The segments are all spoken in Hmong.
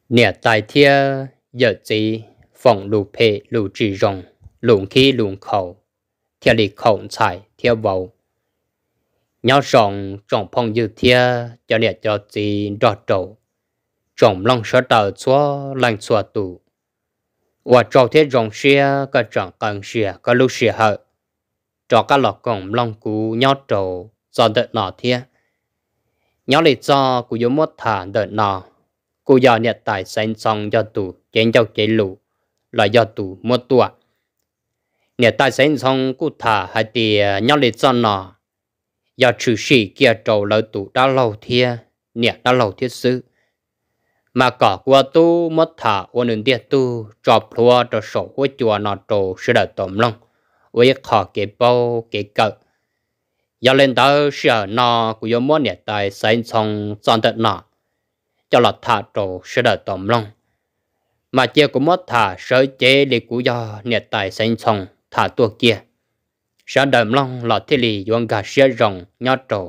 Niam tais thiab yawm txiv foom lus phem lus tsis zoo, lus nkhib lus nkhaus, thiaj li khaum ntxhais thiab vauv. Nyob zoo tsoom phooj ywg thiab cov niam cov txiv nrog rau tsoom mloog sawv daws txhua leej txhua tus. Ua tsaug thiab zoo siab koj tseem qee siab koj lub sij hawm rov qab los koom mloog kuv nyob rau txoj ntawm no thiab. Nyob li txoj kuv yuav muab tham ntawm no kuj yog niam tais Xaiv Ntxhoo yog tus cev ncauj cev lus los yog tus muab tuaj. Niam tais Xaiv Ntxhoo kuj tham hais tias nyob li txoj no yog tshwm sim kiag rau lawv tus dab laug thiab niam dab laug thiab xwb, mas kom kuv ua tub muab tham ua nws ntiag tug tso plhuav rau saum huab cua no rau sawv daws tau mloog ua ib qho kev paub kev kawm. Yog li ntawd sij hawm no kuv yuav muab niam tais Xaiv Ntxhoo txoj ntawm no coj los tham rau sawv daws tau mloog. Mas cia kuv muab tham sawv cev li kuv yog niam tais Xaiv Ntxhoo tham tuaj kiag, sawv daws mloog los thiaj li yuav nkag siab zoo nyob rau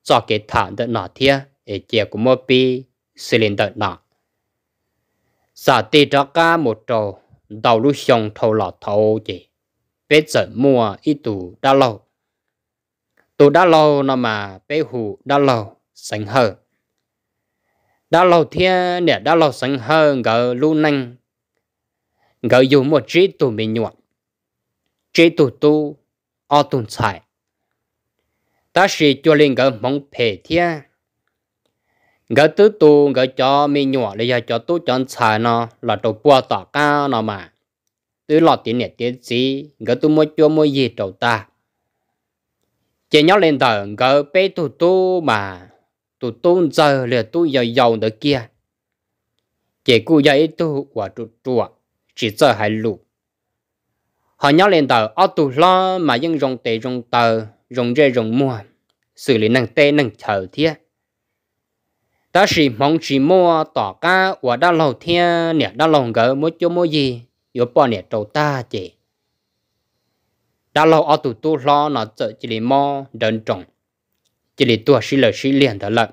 txoj kev tham ntawm no thiab. Es cia kuv muab pib xws li ntawm no. Xam tig rov qab mus rau ntau lub xyoo dhau los thaud ces peb txawm muaj ib tug dab laug. Tus dab laug no mas peb hu dab laug Xeev Hawj. Dab laug thiab niam dab laug Xeev Hawj nkawd lub neej, nkawd yug muaj tsib tug me nyuam, tsib tug tub, ob tug ntxhais. Tab sis cuag li nkawd hmoov phem thiab, nkawd twb tu nkawd cov me nyuam los yog cov tub cov ntxhais no los rau puag tom qab no mas twb loj tiav niam tiav txiv, nkawd twb muab cuab muab yig rau tag. Ces nyob li ntawm nkawd peb tug tub mas tus tub ntxawg los yog tub yau yau ntawd kiag ces kuj yog ib tug uas ruam ruam, tsis txawj hais lus. Ho nyob li ntawm ob tug hlob mas yeej zoo tes zoo taw, zoo ntsej zoo muag, xws li neeg teb neeg chaw thiab. Tab sis hmoov tsis muaj, tom qab uas dab laug thiab niam dab laug nkawd muab cuab muab yig yuav poj niam rau tag ces dab laug ob tug tub hlob no txawm cia li mob nrawv nroos, cia li tuag sib law sib liag ntawd lawm.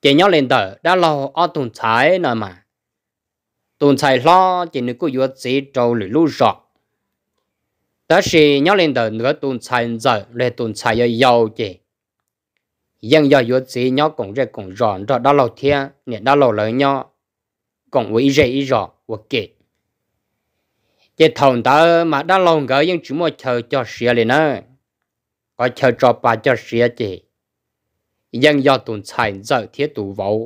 Ces nyob li ntawm dab laug ob tug ntxhais no mas, tus ntxhais hlob ces nws kuj yuav txiv rau lwm lub zos, tab sis nyob li ntawm nkawd tus ntxhais ntxawm los yog tus ntxhais yau yau ces yeej yog yuav txiv nyob koom zej koom zos nrog dab laug thiab niam dab laug lawv nyob koom ua ib zej ib zos ua ke. Ces thaum ntawd mas dab laug nkawd yeej tsis muaj chaw cog siav li na. Qhov chaw tso pa cog siav ces yeej yog tus ntxhais ntxawm thiab tus vauv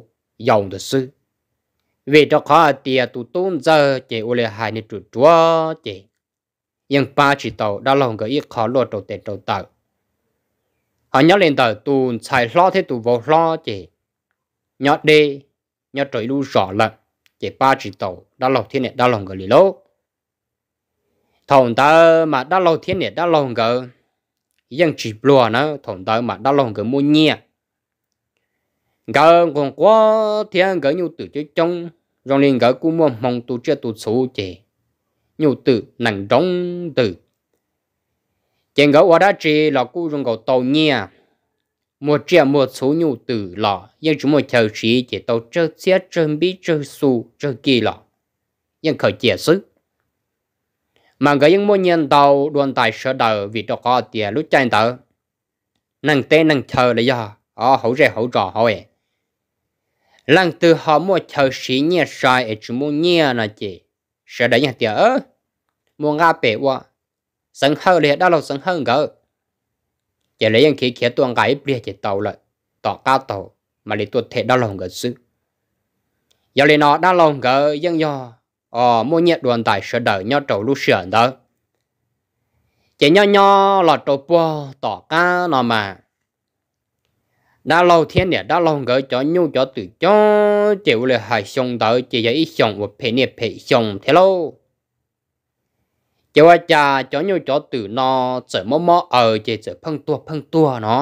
yau ntawd xwb, vim rau qhov hais tias tus tub ntxawg ces ua li hais nws ruam ruam ces yeej pab tsis tau dab laug nkawd ib qho luaj rau tes rau taw. Ho nyob li ntawm tus ntxhais hlob thiab tus vauv hlob ces nyob deb, nyob rau ib lub zos lawm, ces pab tsis tau dab laug thiab niam dab laug nkawd li lauj. Thaum ntawd mas dab laug thiab niam dab laug nkawd yeej tsis pluag na, thaum ntawd mas dab laug nkawd muaj nyiaj, nkawd nquag nquag thiab nkawd nyuj twm coob coob, zoo li nkawd kuj muaj hmoo tu tsiaj tu txhuv ces nyuj twm nees nroov ntws. Ces nkawd ua dab tsi los kuj zoo nkaus tau nyiaj, muag tsiaj muag txhuv nyuj twm los yeej tsis muaj chaw siv ces tau tsawg txhiab tsawg npib tsawg xu tsawg kis los yeej khaws cia xwb. Mas nkawd yeej muaj nyiaj ntau dua ntais sawv daws, vim rau qhov tias lub caij ntawd neeg teb neeg chaw los yog hauv zej hauv zos hauv es leej twg ho muaj chaw siv nyiaj sai es tsis muaj nyiaj no ces sawv daws yeej tias muaj nqa pem ua Xeev Hawj los yog dab laug Xeev Hawj nkawd, ces lawv yeej khiav khiav tuaj nqa ib pliag ces tau lawm, tom qab tau mam li tuaj them dab laug nkawd xwb. Yog li no dab laug nkawd yeej yog muaj nyiaj dua ntais sawv daws nyob rau lub sij hawm ntawd. Ces nyob nyob los rau puag tom qab no mas dab laug thiab niam dab laug nkawd cov nyuj cov twm coob ces ua li hais xyoo ntawd ces yog ib xyoos uas phem niaj phem xyoo thiab lauj. Ces ua cas cov nyuj cov twm no txawm mob mob aws ces txawm pheej tuag pheej tuag no.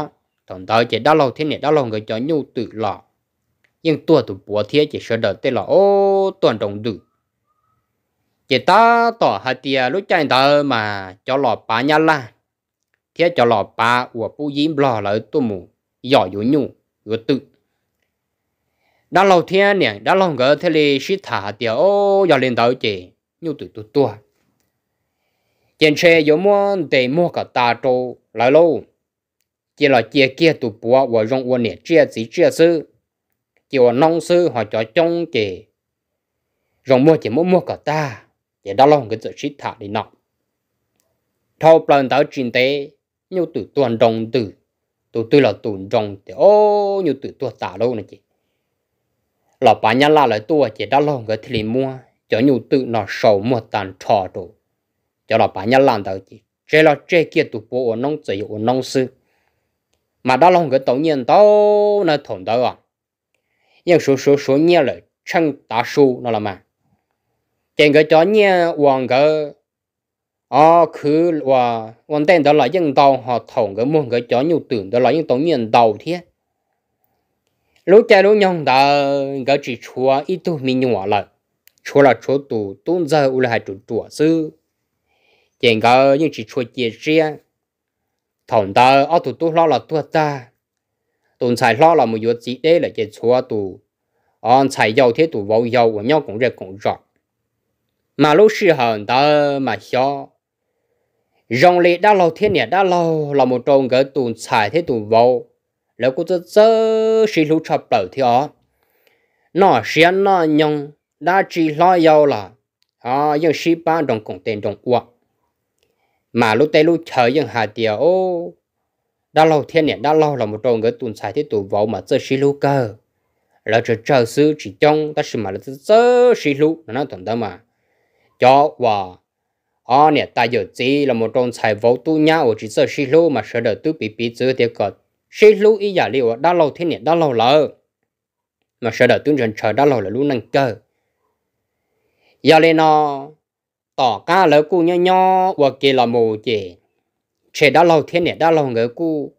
Thaum ntawd ces dab laug thiab niam dab laug nkawd cov nyuj twm los yeej tuag tus puav thiab ces sawv daws tej los ub tuag nroo ntws. Ces tab tom hais tias lub caij ntawd mas cov los pav nyab laj thiab cov los pav uas pub yib nplog lawv tuaj mus yos yuav nyuj yuav twm. dab laug thiab niam dab laug nkawd thiaj li sib tham hais tias, O, yog li ntawd ces nyuj twm tuag tuag, ces ntshe yuav muab ntes muag kom tas rau lawv lauj. Cia los cia kiag tus puav uas zoo ua niam tsiaj txiv tsiaj xwb, cia ua noob xwb, ho cov coob ces zoo muag ces muab muag kom tag. Ces dab laug nkawd txawm sib tham li no. Dhau plaws ntawd tsis ntev, nyuj twm tuag nroo ntws, tus twg los tus nroo tias, O, nyuj twm tuag tas lauj no ces los pav nyab laj lawv tuaj ces dab laug nkawd thiaj li muab cov nyuj twm no sau muag tag nrho rau cov los pav nyab laj ntawd ces tseg los tseg kiag tus puav ua noob txawm yuav ua noob xwb. Mas dab laug nkawd tau nyiaj ntau na thaum ntawd os, yeej suav suav suav nyiaj lawm tsheej tav su no los mas. Ces nkawd cov nyiaj uas nkawd o khwv ua ntej ntawd los yeej ntau, ho thaum nkawd muag nkawd cov nyuj twm ntawd los yeej tau nyiaj ntau thiab. Lub caij lub nyoog ntawd nkawd tsis tshuav ib tug me nyuam lawm, tshuav los tshuav tus tub ntxawg ua li hais ruam ruam xwb, ces nkawd yeej tsis tshua cia siab. Thaum ntawd ob tug tub hlob los tuag tag, tus ntxhais hlob los mus yuav txiv deb lawm ces tshuav tus o ntxhais yau thiab tus vauv yau uas nyob koom zej koom zos. Mas lub sij hawm ntawd mas xyov zoo li dab laug thiab niam dab laug los mus rau nkawd tus ntxhais thiab tus vauv, lawv kuj txawj txawj sib hlub tshaj plaws thiab os. Noj siab noj nyoog, dab tsi hlob yau los yeej sib pab nroo koom tes nroo ua. Mas lub teb lub chaw yeej hais tias, dab laug thiab niam dab laug los mus rau nkawd tus ntxhais thiab tus vauv mas txawj sib hlub kawg. Lawv tsawg tsawg xwb tsis coob tab sis mas lawv txawj txawj sib hlub no na. Thaum ntawd mas cov uas o niam tais yawm txiv los mus rau ntxhais vauv tub nyab uas tsis txawj sib hlub mas sawv daws twb piv piv txwv tias kom sib hlub ib yam li uas dab laug thiab niam dab laug lawm, mas sawv daws twb ntshaw ntshaw dab laug lawv lub neej kawg. Yog li no, tom qab lawv kuj nyob nyob ua ke los mus ces ntshe dab laug thiab niam dab laug nkawd kuj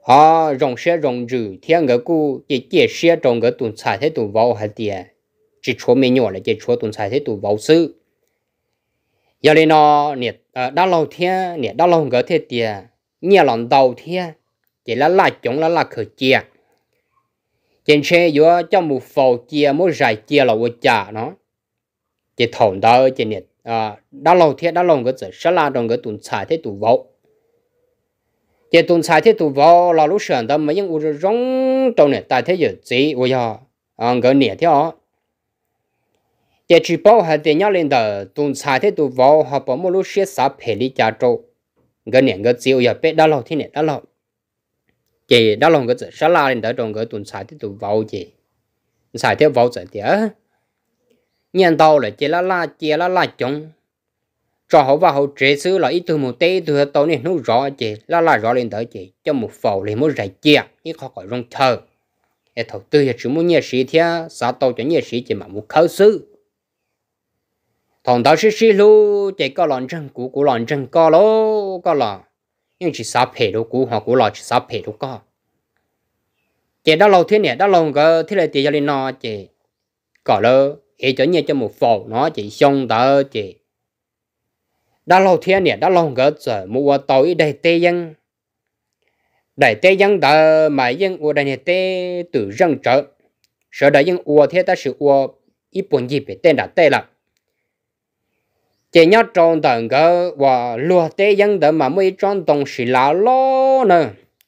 o zoo siab zoo ntsws thiab nkawd kuj cia ciaj siab rau nkawd tus ntxhais thiab tus vauv hais tias tsis tshuav me nyuam lawm ces tshuav tus ntxhais thiab tus vauv xwb. Yog li no, dab laug thiab niam dab laug nkawd thiaj tias nyiaj los ntau thiab, ces laj laj coov laj laj khaws cia, ces ntshe yuav coj mus faus cia muab zais cia los ua cas no. Ces thaum ntawd ces dab laug thiab dab laug nkawd txawm sab laj rau nkawd tus ntxhais thiab tus vauv. Ces tus ntxhais thiab tus vauv los lub sij hawm ntawd mas yeej ua zoo zoo rau niam tais thiab yawm txiv uas yog nkawd niam thiab os. Ces tsis paub hais tias nyob li ntawm tus ntxhais thiab tus vauv ho puas muaj lub siab xav phem li cas rau nkawd niam nkawd txiv uas yog peb dab laug thiab niam dab laug. Ces dab laug nkawd txawm sab laj li ntawd rau nkawd tus ntxhais thiab tus vauv ces ntxhais thiab vauv txawm tias nyiaj ntau lawm ces laj laj cia laj laj coov, tso hauv vaj hauv tsev xwb los ib tug mus teb ib tug yuav tau niaj hnub zov ces laj laj zov li ntawd ces coj mus faus li muab zais cia ib qho kom zoo chaw, es thaum twg yog tsis muaj nyiaj siv thiab xav tau cov nyiaj siv ces mam mus khawb xwb. Thaum ntawd sib sib hlub ces koj los ntseeg kuv, kuv los ntseeg koj lauj, koj los yeej tsis xav phem rau kuv ho kuv los tsis xav phem rau koj. Ces dab laug thiab niam dab laug nkawd thiaj li tias yog li no ces kom lawv ev cov nyiaj coj mus faus no ces xyoo ntawd ces dab laug thiab niam dab laug nkawd txawm mus ua tau ib daim teb yeeb. Daim teb yeeb ntawd mas yeej ua daim niag teb twm zeej tsawv, sawv daws yeej ua thiab tab sis ua ib puag ncig pem tej nram tej lawm. Ces nyob rau ntawm nkawd uas luag teb yeeb ntawd mas muaj ib tsob ntoo siv lav loj na,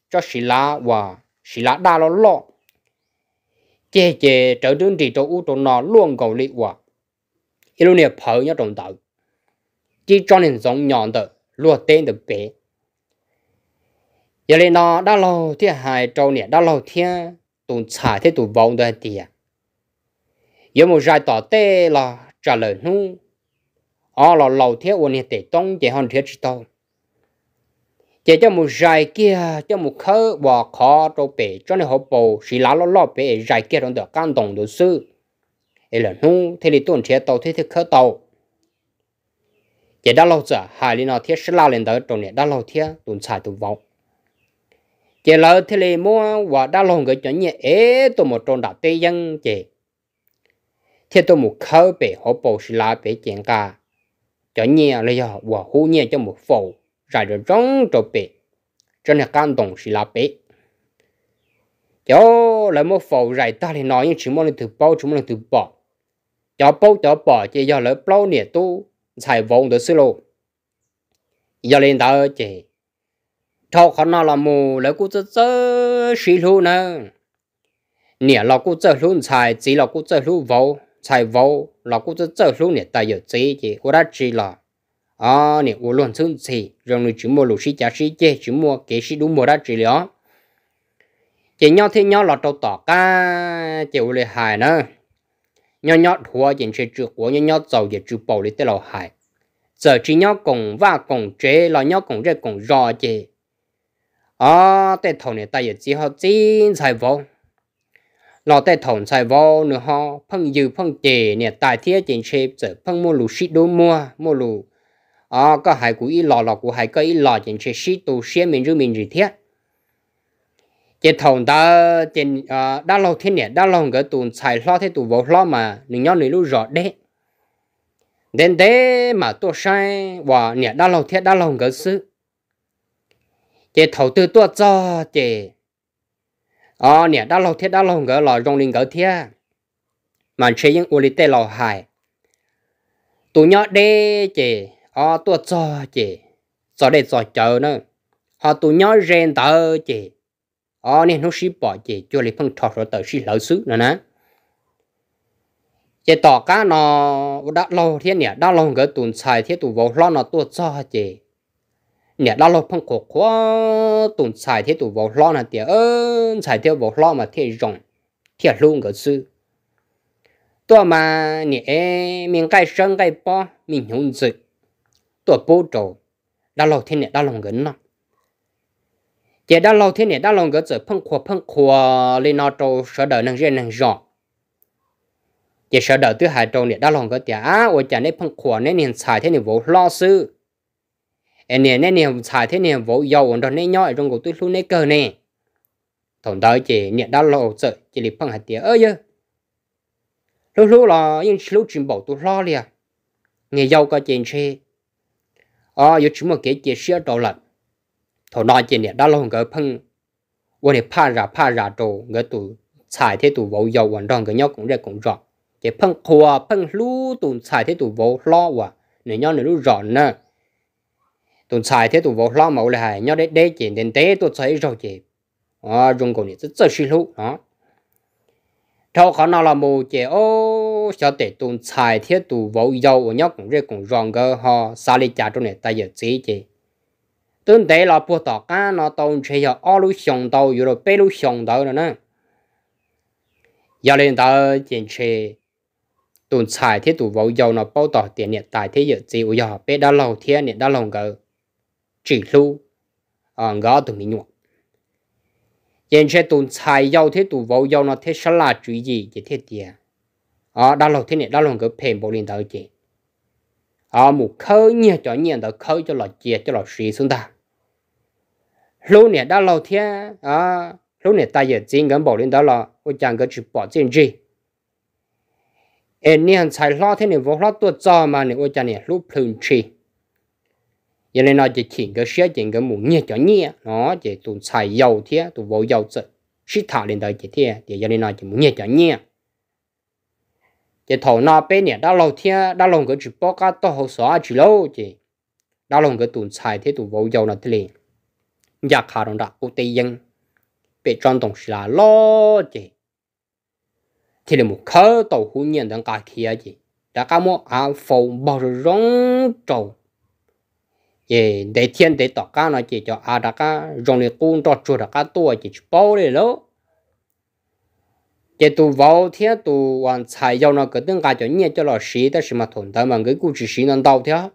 tsob siv lav uas siv lav daj loj loj, ceg ces rawv dub nris rau ub rau no luaj nkaus li uas ib lub niag phawv nyob rau ntawd, tib tsob niag ntxoov nyos ntawm luag teb ntawd pem. Yog li no dab laug thiaj hais rau niam dab laug thiab tus ntxhais thiab tus vauv ntawd hais tias yuav mus zais tom tej los tsam lawm hnub o los laus thiab ua niag tes toob ces ho nrhiav tsis tau. Ces coj mus zais kiag, coj mus khawb uas qhov rau pem tsob niag hauv paus siv lav loj loj pem es zais kiag rau ntawm qab ntoo ntawd xwb, es lawm hnub thiaj li tuaj nrhiav tau thiab thiaj khawb tau. Ces dab laug txawm hais li no thiab sab laj li ntawd rau niam dab laug thiab tus ntxhais tus vauv. Ces lawv thiaj li muab uas dab laug nkawd cov nyiaj ev tuaj mus rau nram teb yeeb ces thiaj tuaj mus khawb pem hauv paus siv lav pem ces nqa cov nyiaj los yog uas hub nyiaj coj mus faus zais zoo zoo rau pem tsob niag qab ntoo siv lav pem. Ces lawv muab faus zais tag li no yeej tsis muaj leej twg paub tsis muaj leej twg pom. Cov paub cov pom ces yog lawv plaub niam tub ntxhais vauv ntawd xwb lauj. Yog li ntawd ces dhau qhov no los mus lawv kuj txawj txawj sib hlub nawb. Niam los kuj txawj hlub ntxhais, txiv los kuj txawj hlub vauv, ntxhais vauv los kuj txawj txawj hlub niam tais yawm txiv, ces ua dab tsi los niam ua luag ntxhwb ntxhi, zoo li tsis muaj lus sib cav sib ceg, tsis muaj kev sib dub muag dab tsi li os. Ces nyob thiab nyob los rau tom qab ces ua li hais na, nyob nyob dhuav ces ntshe tsw quav, nyob nyob txaus ces tsw paus li tej laus hais. Txawm tsis nyob koom vaj koom tsev los nyob koom zej koom zos ces, o, tej thaum niam tais yawm txiv ho txib ntxhais vauv, los tej thaum ntxhais vauv nws ho pheej yws pheej cem niam tais thiab ces ntshe txawm pheej muaj lus sib dub muag, muaj lus, o, koj hais kuv ib los los kuv hais koj ib los ces ntshe sib tu siab me ntsuj me ntsis thiab. Ces thaum ntawd ces dab laug thiab niam dab laug nkawd tus ntxhais hlob thiab tus vauv hlob mas nws nyob nws lub zos deb, ntev ntev mam tuaj saib uas niam dab laug thiab dab laug nkawd xwb. Ces thaum twg tuaj txog ces, o, niam dab laug thiab dab laug nkawd los zoo li nkawd thiab, mas ntshe yeej ua li tej laus hais, tus nyob deb ces, o, tuaj txog ces txog dej txog cawv na, ho tus nyob ze ntawd ces, o, niaj hnub sib pom ces cuag li pheej rho suav taws sib hlawv xwb no na. Ces tom qab no ua dab laug thiab niam dab laug nkawd tus ntxhais thiab tus vauv hlob no tuaj txog ces niam dab laug pheej qhuas qhuas tus ntxhais thiab tus vauv hlob no tias, ntxhais thiab vauv hlob mas thiaj zoo, thiaj hlub nkawd xwb. Tuaj mas niam ev me nqaij sawb nqaij pob me hnyuv ntxwm tuaj pub rau dab laug thiab niam dab laug nkawd noj. Ces dab laug thiab niam dab laug nkawd txawm pheej qhuas pheej qhuas li no rau sawv daws neeg zej neeg zos. Ces sawv daws twb hais rau niam dab laug nkawd tias, ab, ua cas neb pheej qhuas neb niag ntxhais thiab niag vauv hlob xwb? Es niag neb niag ntxhais thiab niag vauv yau uas nrog neb nyob es zoo nkaus twb hlub neb kawg ne. Thaum ntawd ces niam dab laug txawm cia li pheej hais tias, yawg, hlub hlub los yeej tsis hlub tsis npaum tus hlob li, niag yau ko ces ntshe, o, yuav tsis muaj kev cia siab rau lawm. Thaum no ces niam dab laug nkawd pheej ua niag phaj zam phaj zam rau nkawd tus ntxhais thiab tus vauv yau uas nrog nkawd nyob koom zej koom zos, ces pheej qhuas pheej hlub tus ntxhais thiab tus vauv hlob uas nws nyob nws lub zos na. Tus ntxhais thiab tus vauv hlob mas ua li hais nyob deb deb ces ntev ntev tuaj txog ib zaug ces, o, zoo nkaus niam txawj txawj sib hlub no. Dhau qhov no los mus ces, o, xyov tes tus ntxhais thiab tus vauv yau uas nyob koom zej koom zos nkawd ho xav li cas rau niam tais yawm txiv ces twb ntev los puag tom qab no tau ntshe yog ob lub xyoo ntau yuav luag peb lub xyoo ntawd no na. Yog li ntawd ces ntshe tus ntxhais thiab tus vauv yau no paub tau tias niam tais thiab yawm txiv uas yog peb dab laug thiab niam dab laug nkawd tsis hlub nkawd ob tug me nyuam. Ces ntshe tus ntxhais yau thiab tus vauv yau no thiaj sab laj tswv yim ces thiaj tias, o, dab laug thiab niam dab laug nkawd phem npaum li ntawd ces, o, mus khawb nyiag cov nyiaj ntawd khawb coj los cia coj los siv xwb ntag. Hlub niam dab laug thiab hlub niam tais yawm txiv nkawd npaum li ntawd los ua cas nkawd tsis pom txiaj ntsig? Es niag ntxhais hlob thiab niag vauv hlob tuaj txog mas nws ua cas niam hlub plhws ntshis. Yog li no ces chim nkawd siab ces nkawd mus nyiag cov nyiaj no. Ces tus ntxhais yau thiab tus vauv yau txawm sib tham li ntawd ces thiaj tias yog li no ces mus nyiag cov nyiaj. Ces thaum no peb niam dab laug thiab dab laug nkawd tsis paub qab taug hau xov dab tsi lauj, ces dab laug nkawd tus ntxhais thiab tus vauv yau no thiaj li ncaj qha rau nram qub teb yeeb pem tsob ntoo si las loj ces thiaj li mus khawb tau hub nyiaj ntawd nqa khiav ces rov qab muab av faus npog zoo zoo rau. Ces ntev thiab ntev tom qab no ces cov av rov qab zoo li qub nroj tsuag rov qab tuaj ces tsis paub li lauj. Ces tus vauv thiab tus uas ntxhais yau no nkawd twb nqa cov nyiaj coj los siv tab sis mas thaum ntawd mas nkawd kuj tsis siv ntau ntau thiab.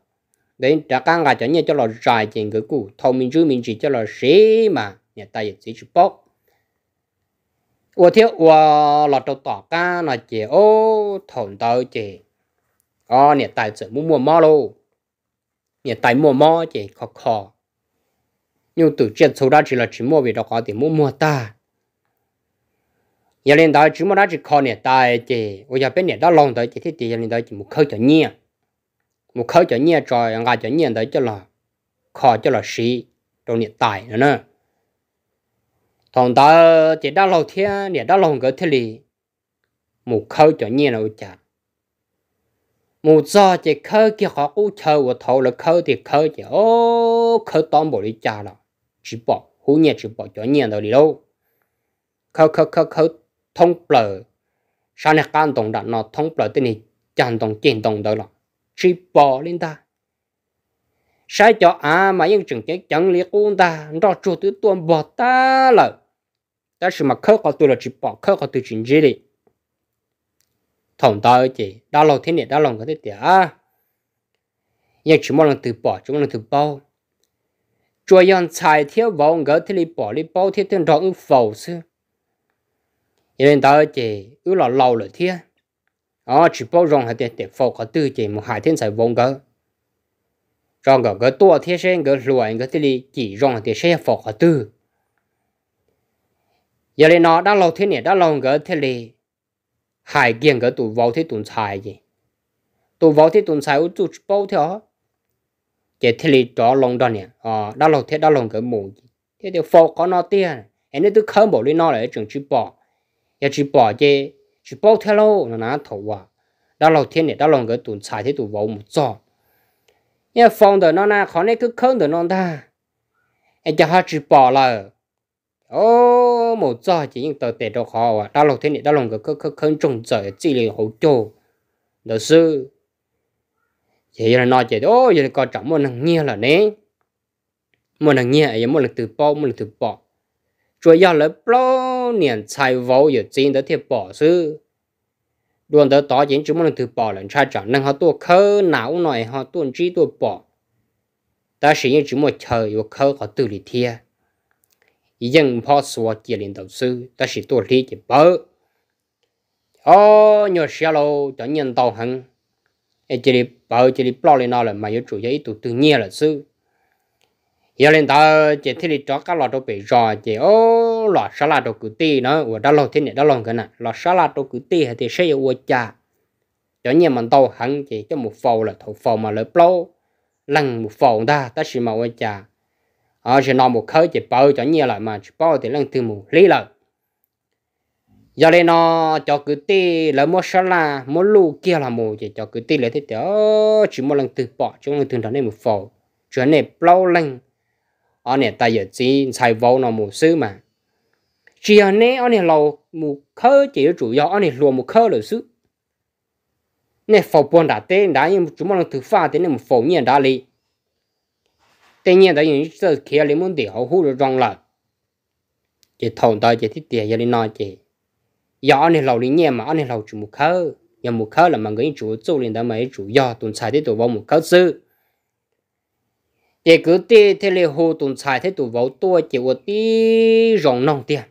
Nkawd rov qab nqa cov nyiaj coj los zais ces nkawd kuj thau me ntsuj me ntsis coj los siv mas niam tais yawm txiv tsis paub. Ua thiab ua los rau tom qab no ces, o, thaum ntawd ces, o, niam tais txawm muaj muaj mob lauj. Niam tais muaj mob ces kho kho nyuj twm tsiaj txhu dab tsi los tsis muaj vim rau qhov tias muaj muag tag. Yog li ntawd tsis muaj dab tsi kho niam tais ces uas yog peb niam dab laug ntawd ces thiaj tias yog li ntawd ces mus khawb cov nyiaj, mus khawb cov nyiaj tso nqa cov nyiaj ntawd coj los kho coj los siv rau niam tais no na. Thaum ntawd ces dab laug thiab niam dab laug nkawd thiaj li mus khawb cov nyiaj no ua cas, mus txog ces khawb kiag qhov qub chaw uas thaum lawv khawb tiag, khawb ces o, khawb tob npaum li cas los tsis pom hub nyiaj tsis pom cov nyiaj ntawd li lauj. Khawb khawb khawb khawb thoob plaws sab niag qab ntoo nram no, thoob plaws tej niag cag ntoo ceg ntoo ntawd los tsis pom li ntag. Saib cov av mas yeej tseem ceev ceev li qub ntag, nroj tsuag twb tuaj npog tag lawm, tab sis mas khawb qhov twg los tsis pom, khawb qhov twg tsis ntsib li. Thaum ntawd ces dab laug thiab niam dab laug nkawd thiaj tias yeej tsis muaj leej twg pom, tsis muaj leej twg paub, tsuas yog ntxhais thiab vauv nkawd thiaj li pom li paub thiab thiaj nrog wb faus xwb. Yog li ntawd ces wb los laus lawm thiab, o, tsis paub zoo hais tias faus qhov twg ces mus hais thiab ntxhais vauv nkawd, tso nkawd tuaj thiab seb nkawd hluas nkawd thiaj li cim zoo hais tias seb yog faus qhov twg. Yog li no dab laug thiab niam dab laug nkawd thiaj li hais kiag nkawd tus vauv thiab tus ntxhais ces tus vauv thiab tus ntxhais ua txuj tsis paub thiab os, ces thiaj li rov loo nrog niam, dab laug thiab dab laug nkawd mus thiab tias faus qhov no tiag es nej twb khawb npaum li no lawm tseem tsis pom, yog tsis pom ces tsis paub thiab lauj no na. Thaum uas dab laug thiab niam dab laug nkawd tus ntxhais thiab tus vauv mus txog, nej faus ntawm no na, qhov nej khawb khawb ntawm no ntag es cas ho tsis pom lawm. O, mus txog ces yeej taw tes rau qhov uas dab laug thiab niam dab laug nkawd khawb khawb khawb ntsoog txawm txij li hauv caug ntawd xwb. Ces yog li no ces yog li ko tsam muaj neeg nyiag lawm ne, muaj neeg nyiag es yog muaj leej twg paub muaj leej twg pom, tsuas yog lawv plaub niam ntxhais vauv yawm txiv ntawd thiaj pom xwb. Dua ntawd tod ces yeej tsis muaj leej twg pom lawm, ntshai tsam neeg ho tuaj khawb nas ub no es ho tuaj ntsib tuaj pom, tab sis yeej tsis muaj chaw yuav khawb qhov twg li thiab. Yeej nphob xuav cia li ntawd xwb, tab sis tuaj hlib ces pawv. O, nyuag siav lauj, cov nyiaj ntau heev, es cia li pawv cia li ploj li no lawm mas yuav tsum yog ib tug twg nyiag lawm xwb. Yog li ntawd ces thiaj li rov qab los rau pem zos ces o, los sab laj rau kwv tij na, uas dab laug thiab niam dab laug nkawd na, los sab laj rau kwv tij hais tias saib yuav ua cas, cov nyiaj mas ntau heev ces coj mus faus lawm, thaum faus mas lawv plaub leeg mus faus ntag, tab sis mas ua cas zaum no mus khawb ces pawv cov nyiaj lawm mas tsis paub tias leej twg mus hlib lawm. Yog li no cov kwv tij lawv muab sab laj muab luj kiag los mus ces cov kwv tij lawv thiaj tias tsis muaj leej twg pom tsis muaj leej twg nrog nej mus faus, tsuas yog nej plaub leeg ob niam tais yawm txiv ntxhais vauv no mus xwb mas. Tsis yog neb ob niag laus mus khawb ces yuav tsum yog ob niag hluas mus khawb lawm xwb. Nej faus puag nram teb nrad yeej tsis muaj leej twg faj tias nej mus faus nyiaj nrad li. Tej nyiaj ntawd yeej txawj khiav li muab ntim hauv hub zoo zoo lawm. Ces thaum ntawd ces thiaj tias yog li no ces yog ob niag laus li nyiaj mas ob niag laus tsis mus khawb, yog mus khawb lawm mas nkawd yeej tsis ua txuj li ntawd mas yuav tsum yog tus ntxhais thiab tus vauv mus khawb xwb. Ces kwv tij thiaj li hu tus ntxhais thiab tus vauv tuaj ces ua tib zoo noog tiag,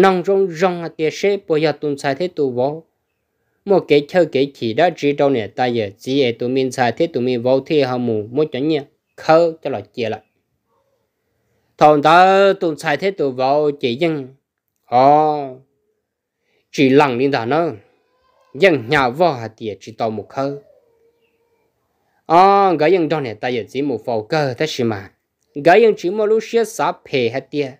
noog zoo zoo hais tias seb puas yog tus ntxhais thiab tus vauv muaj kev chawj kev chim dab tsi rau niam tais yawm txiv es tus me ntxhais thiab tus me vauv thiaj ho mus muab cov nyiaj khawb coj los cia lawm. Thaum ntawd tus ntxhais thiab tus vauv ces yeej o tsis lees li ntag na, yeej hnya vog hais tias tsis tau mus khawb. O, nkawd yeej nrog niam tais yawm txiv mus faus kawg tab sis mas nkawd yeej tsis muaj lub siab xav phem hais tias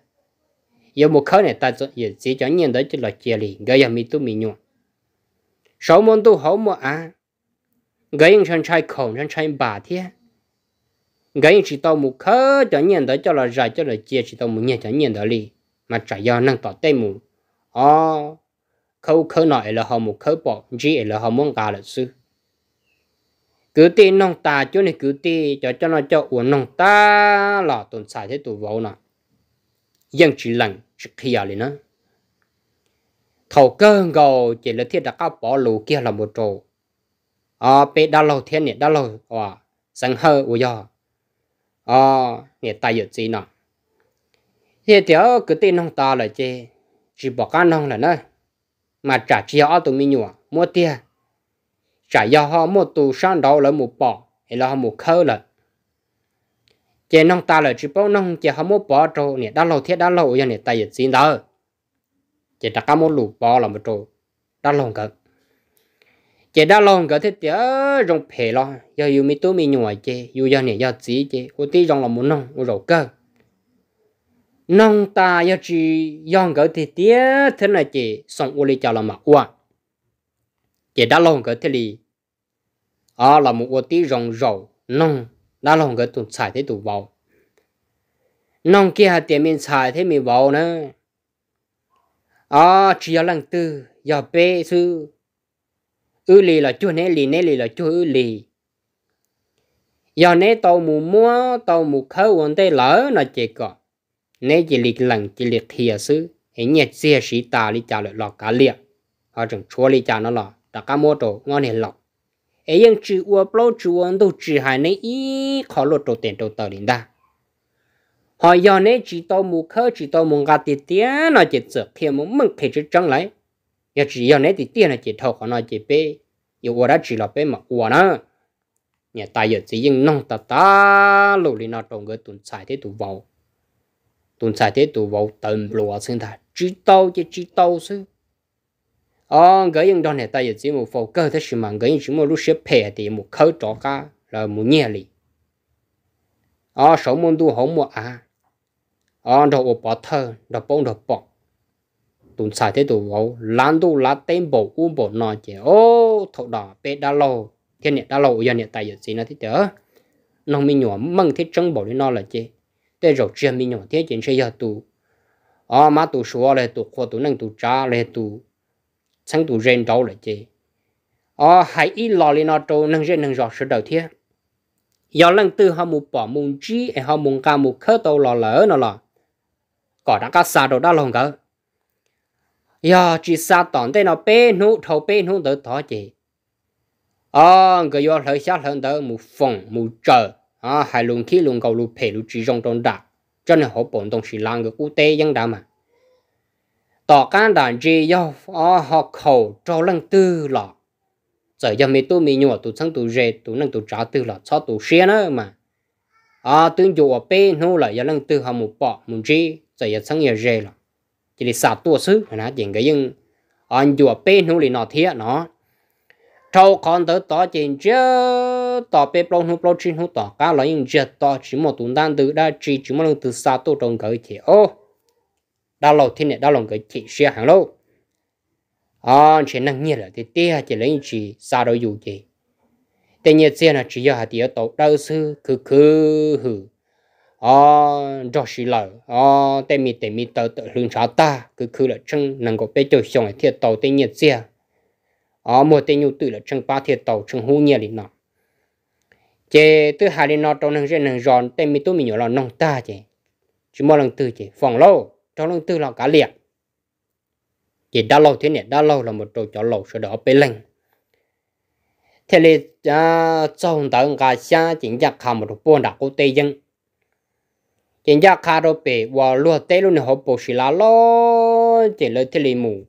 yuav mus khawb niam tais yawm txiv cov nyiaj ntawd coj los cia li. Nkawd yog me tub me nyuam, saum muaj ntuj hauv muaj av, nkawd yeej ntshai ntshai khaum ntshai ntshai npam thiab. Nkawd yeej tsis tau mus khawb cov nyiaj ntawd coj los zais coj los cia, tsis tau mus nyiag cov nyiaj ntawd li, mas tsam yog neeg tom tej mus o khawb ub khawb no es lawv ho mus khawb pom ntsib es lawv ho muab nqa lawm xwb. Kwv tij noog tas, cuab niag kwv tij cov coj noj coj ua noog tas los tus ntxhais thiab tus vauv no yeej tsis lees tsis qhia li na. Thaum kawg nkaus ces lawv thiaj rov qab pov lus kiag los mus rau peb dab laug thiab niam dab laug uas Xeev Hawj uas yog niam tais yawm txiv no. Thiaj tias kwv tij noog tas lawm ces tsis pom qab noog lawm na, mas tsam tsis yog ob tug me nyuam muab tiag, tsam yog ho muaj tus sab nraud lawv mus pom es lawv ho mus khawb lawm. Ces noog tas lawm tsis paub noog ces ho muab pov rau niam dab laug thiab dab laug uas yog niam tais yawm txiv ntawd. Ces rov qab muab lus pov los rau dab laug nkawd. Ces dab laug nkawd thiaj tias zoo phem los yog yus me tub me nyuam ces yus yog niam yog txiv ces ua tib zoo los mus noog ua zaum kawg. Noog tas yog tsis yog nkawd tiag tiag thiab no ces xoom ua li cas los mam ua. Ces dab laug nkawd thiaj li los mus ua tib zoo zaum noog dab laug nkawd tus ntxhais thiab tus vauv. Noog kiag hais tias, me ntxhais thiab me vauv na, tsis yog leej twg, yog peb xwb. Wb li los cuag neb li, neb li los cuag wb li. Yog neb tau mus muab tau mus khawb ua ntej lawm no ces kom neb cia li lees cia li qhia xwb es nyiaj txiag siv tas li cas lawm los kav liam, ho tseem tshuav li cas no los rov qab muab rau ob niag laus. Es yeej tsis ua plaub tsis ua ntug tsis hais neb ib qho luaj rau tes rau taw li ntag. Ho yog neb tsis tau mus khawb tsis tau mus nqa tiag tiag no ces txawm qhia mus meej qhia tseeb tseeb lawm. Yog tsis yog neb tiag tiag no ces dhau qhov no ces peb yuav ua dab tsi los peb mam ua na. Niam tais yawm txiv yeej noog tas tas lus li no rau nkawd tus ntxhais thiab tus vauv. Tus ntxhais thiab tus vauv tawv npluav xwb ntag, tsis tau ces tsis tau xwb. Os, nkawd yeej nrog niam tais yawm txiv mus faus kawg tab sis mas nkawd yeej tsis muaj lub siab phem hais tias yuav mus khawb rov qab los mus nyiag li. Os, saum muaj ntuj hauv muaj av, os, nrog ua pov thawj nrog paub nrog pom. Tus ntxhais thiab tus vauv lav ntuj lav teb npaum ub npaum no ces, o, thaum no peb dab laug thiab niam dab laug uas yog niam tais yawm txiv no thiaj tias, noog me nyuam meej thiab tseeb npaum li no lawm ces tej zaum tsis yog me nyuam thiab ces ntshe yog tus, o, mab tus suav los yog tus qhua tus neej tus tsav los yog tus txheeb tus ze nraud lawm ces, o, hais ib los li no rau neeg zej neeg zos sawv daws thiab. Yog leej twg ho mus pom mus ntsib es ho mus nqa mus khawb tau los lawm no los kom rov qab xa rau dab laug nkawd. Yog tsis xa tom ntej no peb hnub dhau peb hnub ntawd tod ces, o, nkawd yuav hlawv xyab hlawv ntawv mus foom mus tsawm, hais lus nkhib lus nkaus lus phem lus tsis zoo rau nram tsob niag hauv paus ntoo sis lav nkawd qub teb yeeb nrad mas. Tom qab nram ntsis yog, o, ho khaum raug leej twg los, txawm yog me tub me nyuam tus txheeb tus ze tus neej tus tsav twg los txhob tu siab na mas. O, twb ncua ua peb hnub lawm yog leej twg ho mus pom mus ntsib txawm yog txheeb yog ze los cia li xa tuaj xwb na ces nkawd yeej, o, ncua peb hnub li no thiab no. Dhau qhov ntawd tod ces ntsiag to peb plaub hnub plaub tsib hnub tom qab los yeej ntsiag to tsis muaj tus ntab ntws dab tsi tsis muaj leej twg xa tuaj rau nkawd ces, o, dab laug thiab niam dab laug nkawd chim siab heev lauj. O, ntshe neeg nyiag lawm tiag tiag ces lawv yeej tsis xa rau yus ces tej nyiaj txiag no tsis yog hais tias yuav tau dawb xwb, khwv khwv hwm, o, nrog si lawm, o, tej me tes me taw tawm hlwv ntshav tag, khwv khwv lawm tsheej nees nkaum peb caug xyoo thiaj tau tej nyiaj txiag, o, muag tej nyuj twm lawm tsheej pab thiaj tau tsheej hub nyiaj li no. Ces twb hais li no rau neeg zej neeg zos tej me tub me nyuam los noog tag ces tsis muaj leej twg ces foom lauj, raug leej twg los kav liam. Ces dab laug thiab niam dab laug los mus rau cov laus sawv daws ob peb leeg thiaj li txaug ntawv nqa xyab ces ncaj qha mus rau puag nram qub teb yeeb. Ces ncaj qha rau pem uas luag teb lub niag hauv paus sis lav loj ces lawv thiaj li mus,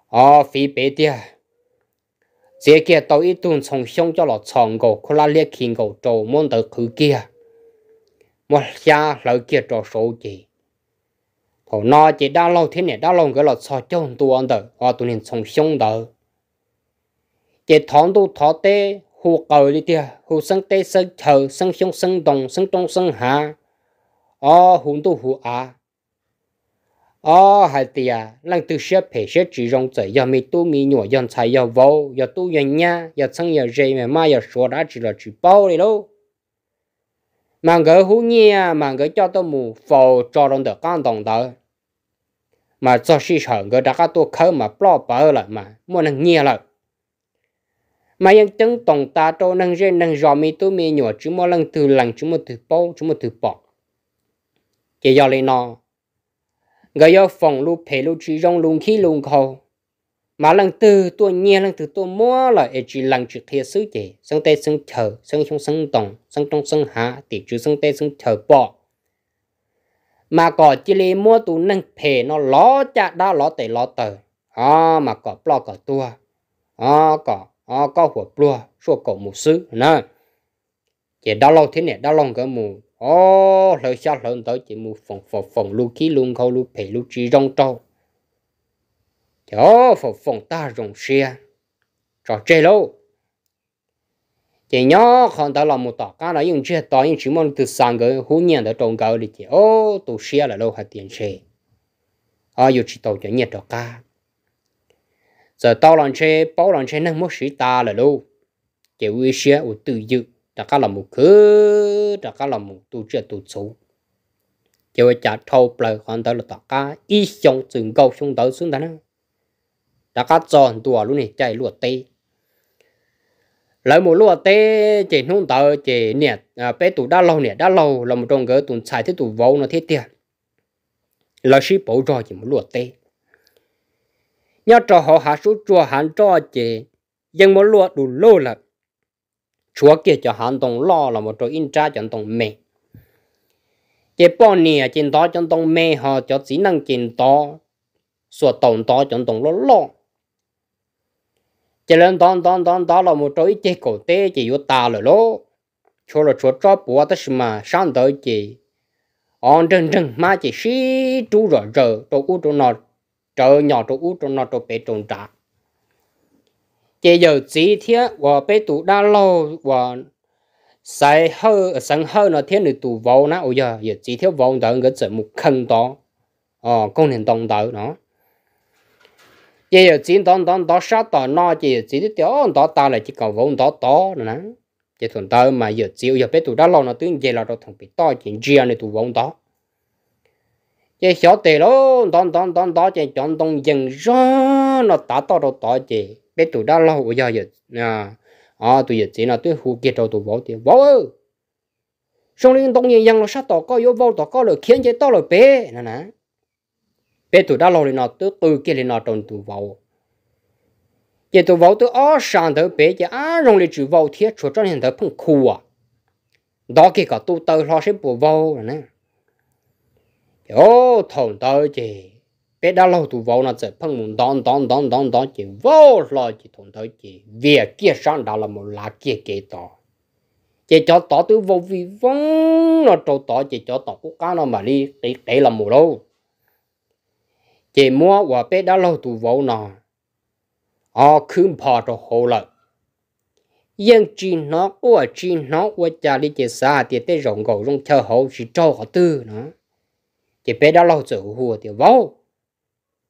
o, fiv pem tiag, txiav kiag tau ib tug ntxhoo xyoob coj los txhos nkaus khaub hlab liab khi nkaus rau muab ntawv qhwv kiag, muab xyab hlawv kiag rau saud ces thaum no ces dab laug thiab niam dab laug nkawd los txhos caug ntua ntawm, o, tus niag ntxhoo xyoob ntawd. Ces thov ntuj thov teb hu qaws li tiag, hu xeeb teb xeeb chaw, xeeb xyoob xeeb ntoo, xeeb roob xeeb hav, o, hu ntuj hu av, o, hais tias leej twg siab phem siab tsis zoo txawm yog me tub me nyuam yog ntxhais yog vauv yog tub yog nyab yog txheeb yog ze yog mab yog suav dab tsi los tsis paub li lauj. Mas nkawd hub nyiaj mas nkawd coj tuaj mus faus tso rau ntawm qab ntoo ntawd, mas txog sij hawm nkawd rov qab tuaj khawb mas ploj pawv lawm mas muaj neeg nyiag lawm. Mas yeej ceeb toom tas rau neeg zej neeg zos me tub me nyuam tsis muaj leej twg lees tsis muaj twg paub tsis muaj twg pom. Ces yog li no nkawd yuav foom lus phem lus tsis zoo lus nkhib lus nkhaus, mas leej twg tuaj nyiag leej twg tuaj muab lawm es tsis lees tsis qhia xwb ces xeeb teb xeeb chaw xeeb xyoob xeeb ntoo xeeb roob xeeb hav tim tswv xeeb teb xeeb chaw pom, mas kom cia li muab tus neeg phem no lov caj dab lov tes lov taw, o, mas kom ploj kom tuag, o, kom, o, kob huam pluag suaj kaum mus xwb na. Ces dab laug thiab niam dab laug nkawd mus, o, hlawv xyab hlawv ntawv ces mus foom foom foom lus khib lus nkhaus lus phem lus tsis zoo rau, ces foom foom tag zoo siab tso tseg lauj. Ces nyob qhov ntawd los mus tom qab no yeej ntsiag to, yeej tsis muaj leej twg xa nkawd hub nyiaj ntawd rau nkawd li. Ces o, tu siab lawm lauj, hais tias ntshe o yuav tsis tau cov nyiaj rov qab. Txawm tau los ntshe paub los ntshe neeg muab siv tas lawm lauj. Ces ua ib siab ua twj ywm rov qab los mus khwv, rov qab los mus tu tsiaj tu txhuv. Ces ua cas dhau plaws qhov ntawd los tom qab ib xyoo txwm nkaus xyoo ntawd xwb ntag na, rov qab txog ntua lub niag caij luaj teb. Lawv mus luaj teb ces hnub ntawd ces niam, peb tus dab laug niam dab laug los mus rau nkawd tus ntxhais thiab tus vauv no thiab tiag, lawv sib pauv zog ces mus luaj teb. Nyob rau hauv hav sub tsuag hav nroj ces yeej muab luaj du lug lawm, tshuav kiag cov hav ntoo loj los mus rau ib nrab cov ntoo me. Ces poj niam ces ntov cov ntoo me, ho cov txiv neej ces ntov, xuas taus ntov cov ntoo loj loj. Ces lawv ntov ntov ntov ntov los mus rau ib ceg kaum teb ces yuav tas lawm lauj. Tshuav los tshuav tsob puav tab sis mas sab ntawd ces o nreeg nreeg hmab ces sib rub zom zaws rau ub rau no, rawv nyos rau ub rau no rau pem rau nrad. Ces yawm txiv thiab uas peb tus dab laug uas Xeev Hawj no thiab nws tus vauv na, uas yog yawm txiv thiab vauv ntawd nkawd txawm mus kheej ntov koog niag ntoo ntawd no. Ces yawm txiv ntov ntov ntov sab tom no ces yawm txiv twb tias o ntov tas lawm ces kom vauv ntov tod no na. Ces thaum ntawd mas yawm txiv uas yog peb tus dab laug no twb nce los rau thoom pem toj ces ntsia nws tus vauv ntov. Ces xyov tes lauj, ntov ntov ntov ntov ces cov ntoo yees zog no tav toj rau tod ces peb tus dab laug uas yog tus yawm txiv no twb hu kiag rau tus vauv tias vauv, zoo li ntoo yees yees los sab tom koj yuav vau tom koj lawm khiav nce toj lawm pem no na. Peb tus dab laug li no twb qw kiag li no rau tus vauv. Ces tus vauv twb ob sab ntawd pem ces ab zoo li tsis vau thiab tshuav tsob niag ntawd pheej khuam, ntov kiag kom tu taw hlo seb puas vau no na. Ces thaum ntawd ces peb dab laug tus vauv no txawm pheej mus ntov ntov ntov ntov ntov ces vau hlo ces thaum ntawd ces vias kiag sab nrad los mus lav kiag kev tod. Ces cov tod twb vau vij voog no rau tod ces cov tom qub qab no mam li qiv qev los mus lauj. Ces muab uas peb dab laug tus vauv no o khwb npho rau hauv lawm. Yeej tsis hnov quaj tsis hnov ua cas li ces xav hais tias tej zaum nkaum zoo chaw hauv tsis raug qhov twg no. Ces peb dab laug txawm hu tias vauv,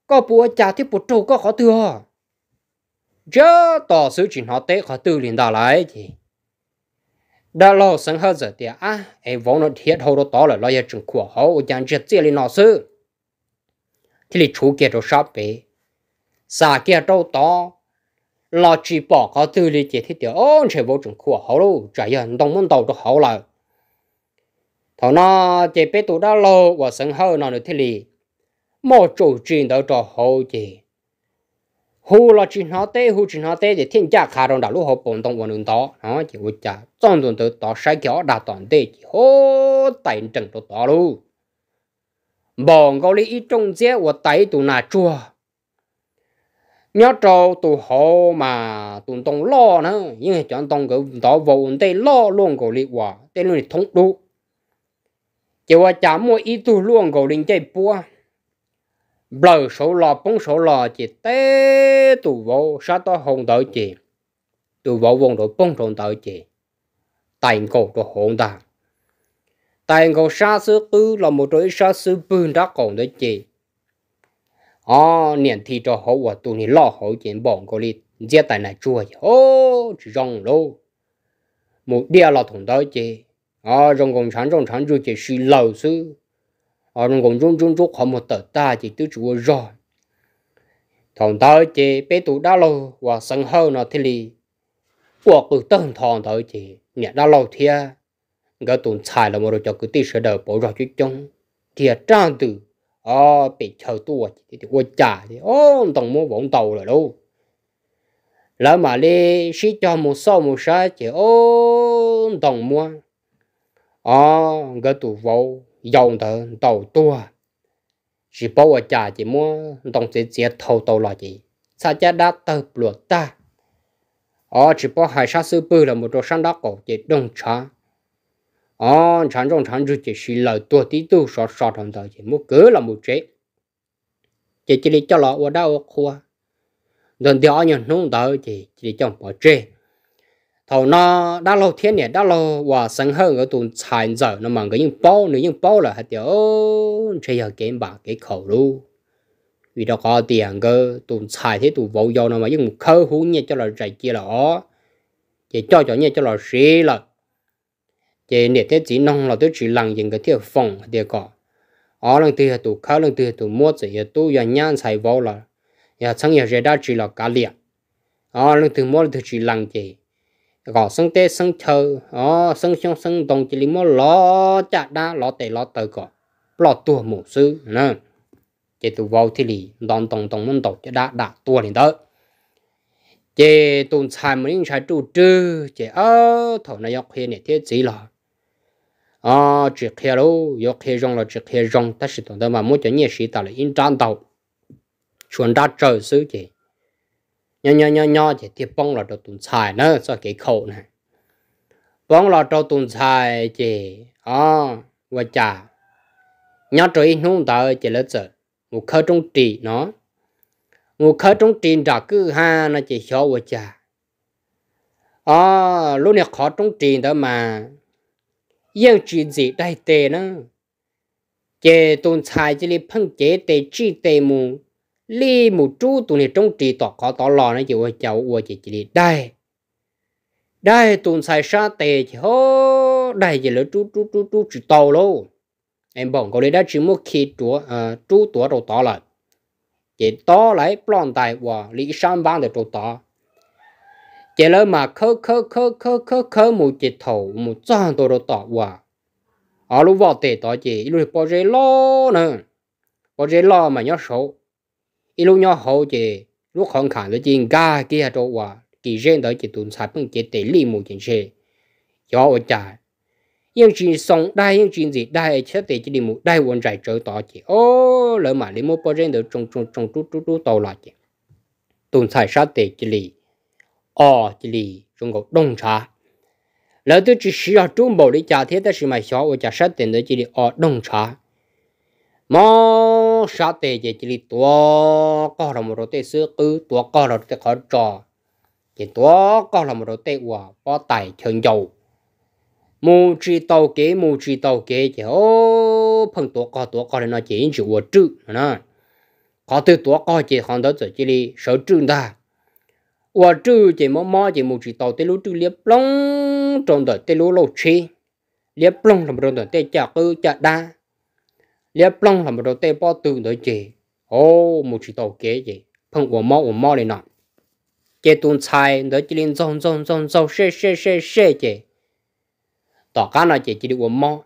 koj puas ua cas thiab puas raug koj qhov twg os? Ntsiag to xwb tsis hnov teb qhov twg li ntag lauj. Ces dab laug Xeev Hawj txawm tias ab es vauv no dhia dhau rau tod lawm los yog tseem khuam hauv ua cas ntsiag txiaj li no xwb. Thiaj li tshuv kiag rau sab pem, xam kiag rau tod los tsis pom qhov twg li ces thiaj tias o ntshe vauv tseem khuam hauv lauj, tsam yog ntoo muab ntaus rau hauv lawm. Thaum no ces peb tus dab laug uas Xeev Hawj no nws thiaj li muaj tsuj tsi ntawd rau hauv ces hu los tsis hnov teb, hu tsis hnov teb ces thiaj ncaj qha rau nram lub hauv paus ntoo uas nws ntov no ces ua cas txog ntua ntawd tod saib kiag ob dag tom ntej ces hub tais nrees rau tod lauj. Npaum nkaus li ib rooj ntxiab uas tais ib tus nas tsuag. Nyob rau tus hauv mas tus ntoo loj na, yeej cov ntoo nkawd ntov vau ua ntej loj luaj nkaus li uas tej lub niag thoob dub. Ces ua cas muaj ib tug luaj nkaus li ncej puab nplawm saud los poob saud los ces teb tus vauv sab taub hau ntawd ces tus vauv vau nrov poog rau ntawd ces tais nkaus rau hauv ntag. Tais nkaus sab xwb qwb los mus rau ib sab xwb pwg nrab qaum ntawd ces o niam nthi rau hauv uas tus niag loj hauv ces npaum nkaus li ntxiab tais nas tsuag ces o tsis zoo lauj. Mus diaj los thaum ntawd ces o zoo nkaus ntshav ntsoj ntshav ntswg ces si laws xwb. O zoo nkaus ntsub ntsub ntsub qhov muag tawm tag ces twb tsis ua zog. Thaum ntawd ces peb tus dab laug uas Xeev Hawj no thiaj li quaj qw tawg ntho ntawd ces niam dab laug thiab nkawd tus ntxhais los mus rau cov kwv tij sawv daws pauv zog coob coob dhia rag ntws o pem chaw tuaj ces ua cas o ntoo muab vauv ntaus lawm lauj. Lawv mam li sib cog mus xauj mus saib ces o ntoo muab o nkawd tus vauv yau ntawd ntaus tuag. Tsis paub ua cas ces muab ntoo txiav txiav thau tau los ces txhaj caj dab tawg pluas tag. O tsis paub hais sab xwb pwg los mus rau sab nrab qaum ces doog ntshav. O ntshav ntsoj ntshav ntswg ces si laws tuag tib tug sov so rau ntawd ces muab kwv los mus tsev. Ces cia li coj los ua dab ua qhua ntawd ntiag ob nyuag hnub ntawd ces cia li coj pov tseg. Thaum no dab laug thiab niam dab laug uas Xeev Hawj nkawd tus ntxhais ntxawm no mas nkawd yeej paub, nws yeej paub lawm hais tias ntshe yog kev npam kev khaum lauj. Vim rau qhov tias nkawd tus ntxhais thiab tus vauv yau no mas yeej mus khawb hub nyiaj coj los zais cia lawm os, ces coj cov nyiaj coj los siv lawm. Ces niam thiab txiv noog los twb tsis lees ces nkawd thiaj foom hais tias kom, o, leej twg yog tus khawb, leej twg yog tus muab, txawm yog tub yog nyab ntxhais vauv los yog txheeb yog ze dab tsi los kav liam. O, leej twg muab leej twg tsis lees ces kom xeeb teb xeeb chaw, o, xeeb xyoob xeeb ntoo cia li muab lov caj dab lov tes lov taw kom ploj tuag mus xwb na. Ces tus vauv thiaj li nto ntoo ntoo muab ntaus caj dab dam tuag li ntawd. Ces tus ntxhais mas yeej ntshai ruj rwg ces, o, thaum no yuav qhia niam thiab txiv los, o, tsis qhia lauj, yuav qhia zoo los tsis qhia zoo, tab sis thaum ntawd mas muab cov nyiaj siv tas lawm ib nrab ntau, tshuav nrab tsawg xwb ces nyob nyob nyob nyob ces thiaj poob los rau tus ntxhais na txoj kev khaum na. Poob los rau tus ntxhais ces, o, ua cas nyob rau ib hnub ntawd ces lawv txawm mus khawb roob ris no. Mus khawb roob ris nram kwj ha no ces xyov ua cas, o, lub niag qhov roob ris ntawd mas yeej tsis ntxim daig tes na. Ces tus ntxhais cia li pheej cev tes tsij tes mus, li mus rub tus niag roob ris tom qhov tod los no ces ua cas ua ces cia li daig. Daig tus ntxhais sab tes ces ho daig ces lawv rub rub rub rub tsis tau lauj. Es npaum nkaus li dab tsi muab khi rub tuav rau tod lawm. Ces tob lawv ploj ntais uas li ib sab npab ntawd rau tod. Ces lawv mas khawb khawb khawb khawb khawb khawb mus ces thaum mus txog ntua rau tom uas, o, lub voj tes tod ces ib lub pob zeb loj na, pob zeb loj mas nyob saud, ib lub nyob hauv ces lub qhov nkham ntawd cia li nkag kiag rau uas kis zeb ntawd ces tus ntxhais pheej cev tes li mus ces ntshe xyov ua cas yeej tsis xoo daig yeej tsis ntxim daig, sab tes cia li mus daig ua ntsais tsawv tod ces, o, lawv mam li muab pob zeb ntawd tsoo tsoo tsoo rub rub rub tau los ces tus ntxhais sab tes cia li o, cia li zoo nkaus doog ntshav. Lawv twb tsis siv zog rub npaum li cas thiab tab sis mas xyov ua cas sab tes ntawd cia li o doog ntshav. Mob sab tes ces cia li tuav qog los mus rau tej xwb qwb, tuav qog los rau tej qhov tso, ces tuav qog los mus rau tej uas pob tais chaw ncau. Mus tsis taus kev mus tsis taus kev ces, o, pheej tuav qog tuav qog li no ces ib ntsis ua rwj no na. Qhov twg tuav qog ces qhov ntawd txawm cia li sawv rwj ntag. Ua rwj ces mob mob ces mus tsis taus, tej lub rwj liab ploog rau ntawm tej lub lauj tsheb, liab ploog los rau ntawm tej caj qwb caj dab, liab ploog los rau tej pob tw ntawd ces, o, mus tsis taus kev ces pheej ua mob ua mob li no. Ces tus ntxhais ntawd cia li ntxaug ntxaug ntxaug ntxaug sej sej sej sej ces tom qab no ces cia li ua mob.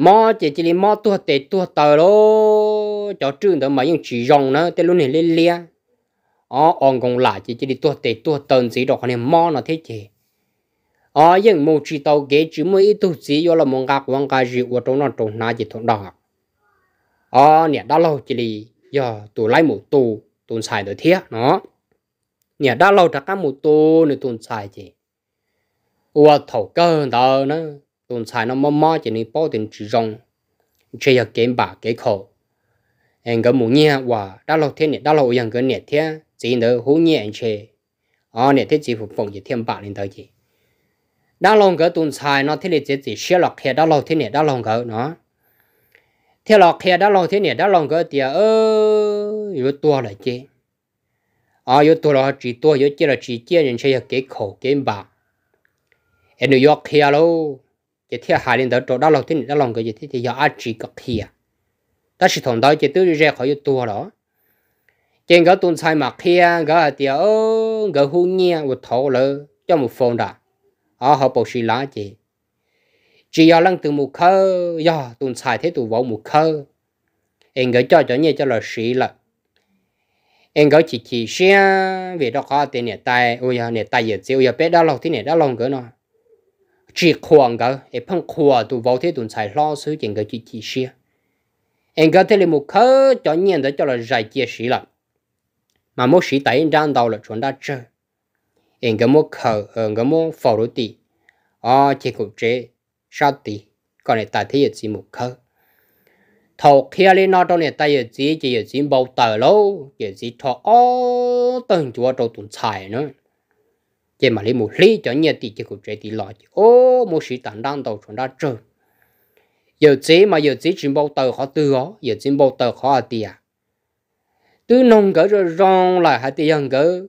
Mob ces cia li mob tuag tes tuag taw lauj. Cov rwj ntawd mas yeej tsis zoo na, tej lub niag liab liab, o, o nkoos lam ces cia li tuag tes tuag taw ntxiv rau qhov niag mob no thiab ces, o, yeej mus tsis taus kev, tsis muaj ib tug txiv yuav los mus nqa quav nqa zis ua rau noj rau hnav ces thaum no, o, niam dab laug cia li yog tus laib mus tu tus ntxhais ntawd thiab no. Niam dab laug rov qab mus tu nws tus ntxhais ces ua thaum kawg ntawd na, tus ntxhais no mob mob ces nws paub tias nws tsis zoo, ntshe yog kev npam kev khaum. Es nkawd mus nyiag uas dab laug thiab niam dab laug uas yog nkawd niam thiab txiv ntawd hub nyiaj ntshe, o, niam thiab txiv foom foom ces thiaj npam li ntawd ces dab laug nkawd tus ntxhais no thiaj li txiav txim siab los qhia dab laug thiab niam dab laug nkawd no, thiaj los qhia dab laug thiab niam dab laug nkawd tias yuav tuag lawm ces, o, yuav tuag los tsis tuag, yuav ciaj los tsis ciaj, ntshe yog kev khaum kev npam, es nws yuav qhia lauj. Ces thiaj hais li ntawd rau dab laug thiab niam dab laug nkawd ces thiaj tias yog dab tsi koj qhia. Tab sis thaum ntawd ces twb ze qhov yuav tuag los. Ces nkawd tus ntxhais mam qhia nkawd hais tias nkawd hub nyiaj uas thaud lawv coj mus faus nram, o, hauv paus si lav ces tsis yog leej twg mus khawb, yog tus ntxhais thiab tus vauv mus khawb, es nkawd coj cov nyiaj coj los siv lawm. Es nkawd chim chim siab vim rau qhov tias niam tais uas yog niam tais yawm txiv uas yog peb dab laug thiab niam dab laug nkawd no tsis qhuas nkawd es pheej qhuas tus vauv thiab tus ntxhais hlob xwb ces nkawd chim chim siab. Es nkawd thiaj li mus khawb cov nyiaj ntawd coj los zais cia siv lawm, mas muab siv tas ib nrab ntau lawm tshuav nrab tsawg. Es nkawd muab khaws, nkawd muab faus rau tim, o, ceg kaum tsev sab tid, kom niam tais thiab yawm txiv mus khawb. Thaum qhia li no rau niam tais yawm txiv ces yawm txiv npau taws lauj, yawm txiv rho ob tawg ncuav rau tus ntxhais na. Ces mam li mus hlib cov nyiaj tim ceg kaum tsev tid los ces o, muab siv tas nrab ntau tshuav nrab tsawg. Yawm txiv mas yawm txiv tsis npau taws qhov twg os, yawm txiv npau taws qhov hais tias twb noog nkawd zoo zoo lawm hais tias yog nkawd